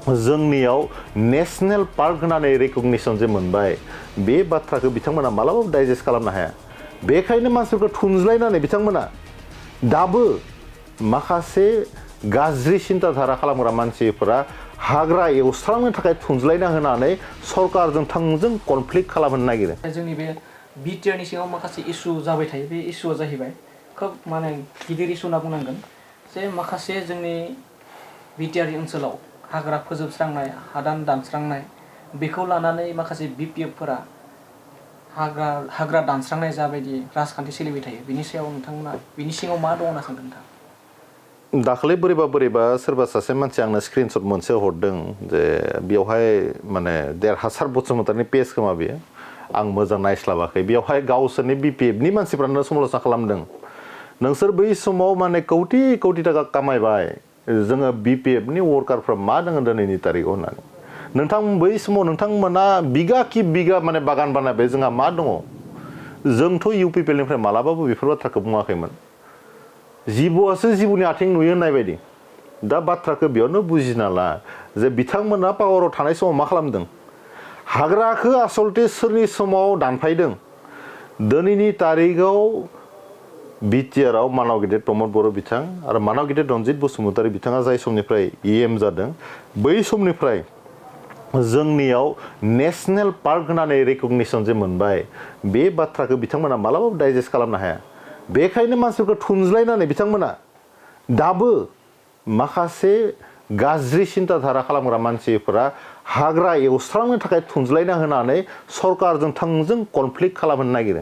जोंनियाव national park होननानै रेकगनिशन जे मोनबाय बे बाथ्राखौ बिथांमोना मालाबाबो डाइजेस्ट खालामनो हाया बेखायनो मानसिफोरखौ थुनज्लायनानै बिथांमोना दाबो माखासे गाज्रि सिन्ताधारा खालामग्रा मानसिफोरा हाग्रा एवस्रांनो थाखाय थुनज्लायना होनानै सरकारजों थोंजों कनफ्लिक्ट खालामनो नागिरो। जोंनि बे BTR नि सिङाव माखासे इस्यु जाबाय थायो बे इस्युआ जाहैबाय खोब माने गिदिर इस्यु होनना बुंनांगोन जे माखासे जोंनि BTR ओनसोलाव हाग्रा फोजोबस्रांनाय हादान दानस्रांनाय बेखौ लानानै माखासे BPF फोरा हाग्रा दानस्रांनाय जाबायदि राजखान्थि सोलिबाय थायो बिनि सायाव नोंथांमोना बिनि सिङाव मा दं होनना सानदों नोंथां? दाखालि बोरैबा सोरबा सासे मानसि आंनो स्क्रिनशट मोनसे हरदों जे बेवहाय माने देरहासार बसुमतारिनि पेज खोमा बेयो आं मोजां नायस्लाबाखै बेवहाय गावसोरनि BPF नि मानसिफ्रानो समालोचना खालामदों नोंसोर बै समाव माने कौटि कौटि थाखा कामायबाय जोङो BPF नि वर्कारफ्रा मा दङ दिनैनि तारिखआव होननानै नोंथां बै समाव नोंथांमोना बिगा कि बिगा माने बागान बानायबाय जोंहा मा दङ जोंथ' UPPL निफ्राय मालाबाबो बेफोर बाथ्राखौ बुङाखैमोन जिबौआसो जिबौनि आथिं नुयो होननाय बायदि दा बाथ्राखौ बेयावनो बुजिना ला जे बिथांमोना पावाराव थानाय समाव मा खालामदों हाग्राखौ आसलते सोरनि समाव दानफायदों दिनैनि तारिखआव BTR आव मानाव गिदिर प्रमद बर' बिथां आरो मानाव गिदिर रनजित बसुमतारी बिथाङा जाय समनिफ्राय EM जादों बै समनिफ्राय जोंनियाव नेशनेल पार्क होननानै रेकगनिशन जे मोनबाय बे बाथ्राखौ बिथांमोना मालाबाबो डाइजेस्ट खालामनो हाया बेखायनो मानसिफोरखौ थुनज्लायनानै बिथांमोना दाबो माखासे गाज्रि सिन्ताधारा खालामग्रा मानसिफोरा हाग्रा एवस्रांनो थाखाय थुनज्लायना होनानै सरकारजों थोंजों कनफ्लिक्ट खालामनो नागिरो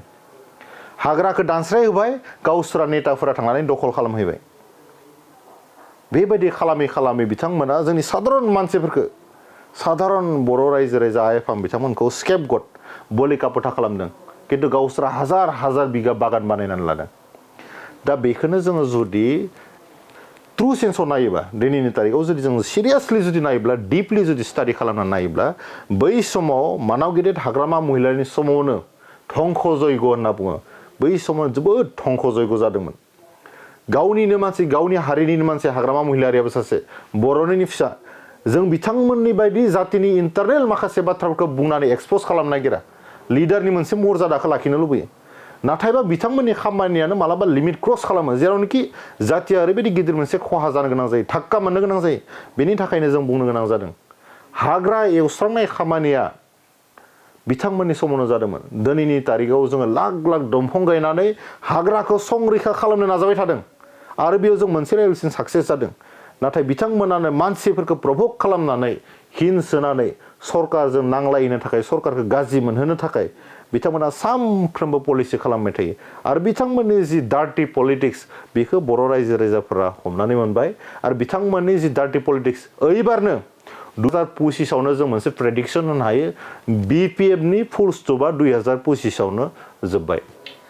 हाग्राखौ दानस्राय होबाय गावसोरा नेताफोरा थांनानै दखल खालामहैबाय बेबायदि खालामै बिथांमोना जोंनि साधारन मानसिफोरखौ साधारन बर' रायजो राजा आफाम बिथांमोनखौ स्केपगट बलि कापथा खालामदों किन्तु गावसोरा हाजार हाजार बिगा बागान बानायनानै लादों दा बेखौनो जोङो जुदि ट्रु सेन्सआव नायोबा दिनैनि तारिखआव जुदि जों सिरियासलि जुदि नायोब्ला डिपलि जुदि स्टाडि खालामनानै नायोब्ला बै समाव मानाव गिदिर हाग्रामा महिलारिनि समावनो धंख जयग होनना बुङो बै समाव जोबोद धंख जयग जादोंमोन गावनिनो मानसि गावनि हारिनिनो मानसि हाग्रामा महिलारियाबो सासे बर'निनो फिसा जों बिथांमोननि बायदि जातिनि इन्टारनेल माखासे बाथ्राफोरखौ बुंनानै एक्सप'ज खालामनो नागिरा लिडारनि मोनसे मर्यादाखौ लाखिनो लुबैयो नाथायबा बिथांमोननि खामानियानो मालाबा लिमिट क्रस खालामो जेरावनोखि जातिया ओरैबायदि गिदिर मोनसे खहा जानो गोनां जायो धाक्का मोननो गोनां जायो बेनि थाखायनो जों बुंनो गोनां जादों हाग्रा एवस्रांनाय खामानिया बिथांमोननि समावनो जादोंमोन दिनैनि तारिखआव जोङो लाख लाख दंफां गायनानै हाग्राखौ संरैखा खालामनो नाजाबाय थादों आरो बेयाव जों मोनसे लेभेलसिम साक्सेस जादों नाथाय बिथांमोनानो मानसिफोरखौ प्रभक खालामनानै हिन सोनानै सरकारजों नांलायनो थाखाय सरकारखौ गाज्रि मोनहोनो थाखाय बिथांमोना सानफ्रोमबो पलिसि खालामबाय थायो आरो बिथांमोननि जि डार्टि पलिटिक्स बेखौ बर' रायजो राजाफोरा हमनानै मोनबाय आरो बिथांमोननि जि डार्टि पलिटिक्स ओइबारनो 2025आवनो जों मोनसे प्रेडिक्सन होनो हायो BPF नि फुल स्टपआ 2025आवनो जोब्बाय